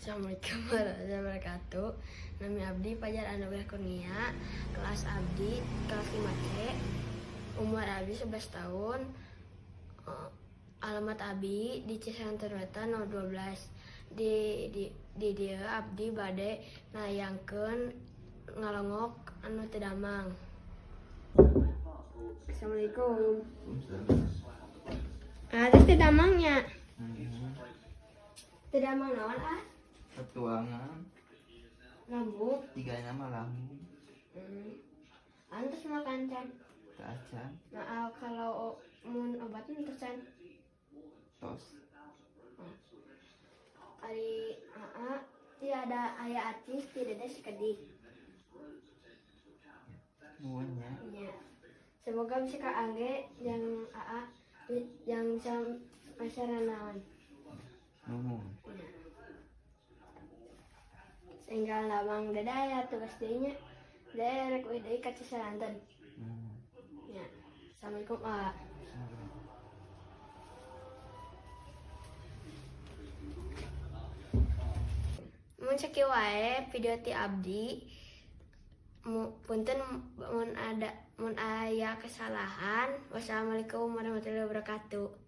Assalamualaikum warahmatullahi wabarakatuh. Nami Abdi Fajar Anugrah Kurnia, kelas Abdi kelas 5C. Umur Abdi 11 tahun. Alamat Abi di Cisanten Wetan 012. Di dieu Abdi bade nayangkeun ngalongok anu teu damang. Assalamualaikum. Ah, terus teu damangnya. Teu damang naon, ah? Petuangan. Lambung. Tiga nama lambung. Antus makan can? Acan. Nah, ah, kalau mun obatnya terus can? Tos. Ari aa tiada aya acis, tidak ada sekedik. Nuhun nya. Ya. Semoga bisa kaangge yang aa yang bisa masyarakat naon. Nuhun. Ya. Sehingga lamang dada ya tugas deui nya. Dede rek uih deui ka Cisaranten. Nuhun. Ya. Assalamualaikum, A. Salam. Mun sakieu wae video ti abdi. Punten mun ada mun aya kesalahan. Wassalamualaikum warahmatullahi wabarakatuh.